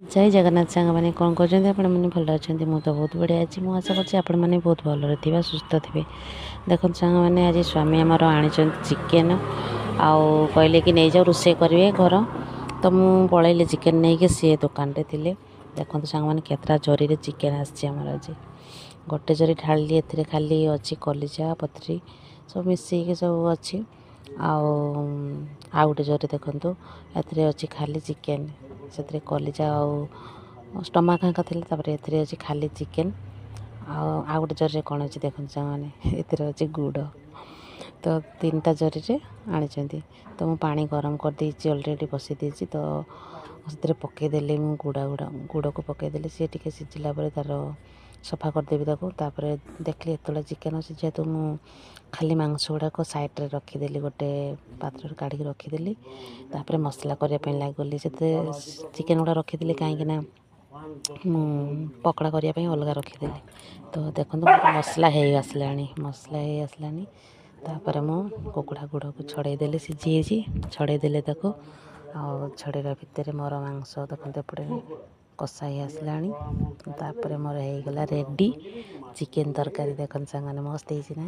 ଜୟ ଜଗନ୍ନାଥ ସାଙ୍ଗମାନେ, କ'ଣ କରୁଛନ୍ତି ଆପଣମାନେ? ଭଲ ଅଛନ୍ତି? ମୁଁ ତ ବହୁତ ବଢ଼ିଆ ଅଛି। ମୁଁ ଆଶା କରୁଛି ଆପଣମାନେ ବହୁତ ଭଲରେ ଥିବେ, ସୁସ୍ଥ ଥିବେ। ଦେଖନ୍ତୁ ସାଙ୍ଗମାନେ, ଆଜି ସ୍ୱାମୀ ଆମର ଆଣିଛନ୍ତି ଚିକେନ୍ ଆଉ କହିଲେ କି ନେଇଯାଉ, ରୋଷେଇ କରିବେ ଘର। ତ ମୁଁ ପଳେଇଲି ଚିକେନ୍ ନେଇକି, ସିଏ ଦୋକାନରେ ଥିଲେ। ଦେଖନ୍ତୁ ସାଙ୍ଗମାନେ, କେତେଟା ଜରିରେ ଚିକେନ୍ ଆସିଛି ଆମର ଆଜି। ଗୋଟେ ଜରି ଢାଳିଲି, ଏଥିରେ ଖାଲି ଅଛି କଲିଜା, ପତ୍ରି ସବୁ ମିଶେଇକି ସବୁ ଅଛି। ଆଉ ଆଉ ଗୋଟେ ଜରି ଦେଖନ୍ତୁ, ଏଥିରେ ଅଛି ଖାଲି ଚିକେନ୍। ସେଥିରେ କଲିଜା ଆଉ ଷ୍ଟମାକ୍ ହାଙ୍କା ଥିଲା, ତାପରେ ଏଥିରେ ଅଛି ଖାଲି ଚିକେନ୍। ଆଉ ଆଉ ଗୋଟେ ଜରିରେ କ'ଣ ଅଛି ଦେଖନ୍ତୁ ସାଙ୍ଗମାନେ, ଏଥିରେ ଅଛି ଗୁଡ଼। ତ ତିନିଟା ଜରିରେ ଆଣିଛନ୍ତି। ତ ମୁଁ ପାଣି ଗରମ କରିଦେଇଛି, ଅଲରେଡ଼ି ବସାଇ ଦେଇଛି। ତ ସେଥିରେ ପକାଇଦେଲି ମୁଁ ଗୁଡ଼, ଗୁଡ଼କୁ ପକାଇଦେଲି। ସିଏ ଟିକେ ସିଝିଲା ପରେ ତା'ର ସଫା କରିଦେବି ତାକୁ। ତାପରେ ଦେଖିଲି ଏତେବେଳେ ଚିକେନ୍ ଅଛି, ଯେହେତୁ ମୁଁ ଖାଲି ମାଂସ ଗୁଡ଼ାକ ସାଇଡ଼୍ରେ ରଖିଦେଲି, ଗୋଟେ ପାତ୍ରରେ କାଢ଼ିକି ରଖିଦେଲି। ତାପରେ ମସଲା କରିବା ପାଇଁ ଲାଗିଗଲି। ସେଥିରେ ଚିକେନ୍ ଗୁଡ଼ା ରଖିଦେଲି, କାହିଁକିନା ମୁଁ ପକୋଡ଼ା କରିବା ପାଇଁ ଅଲଗା ରଖିଦେଲି। ତ ଦେଖନ୍ତୁ, ମସଲା ହେଇ ଆସିଲାଣି, ମସଲା ହେଇ ଆସିଲାଣି। ତାପରେ ମୁଁ କୁକୁଡ଼ା ଗୁଡ଼କୁ ଛଡ଼େଇ ଦେଲି, ସିଝି ଯାଇଛି, ଛଡ଼େଇ ଦେଲେ ତାକୁ। ଆଉ ଛଡ଼େଇବା ଭିତରେ ମୋର ମାଂସ ଦେଖନ୍ତୁ ଏପଟେ କଷା ହେଇ ଆସିଲାଣି। ତାପରେ ମୋର ହେଇଗଲା ରେଡ଼ି ଚିକେନ୍ ତରକାରୀ। ଦେଖନ୍ତୁ ସାଙ୍ଗମାନେ, ମସ୍ତ ହେଇଛି ନା?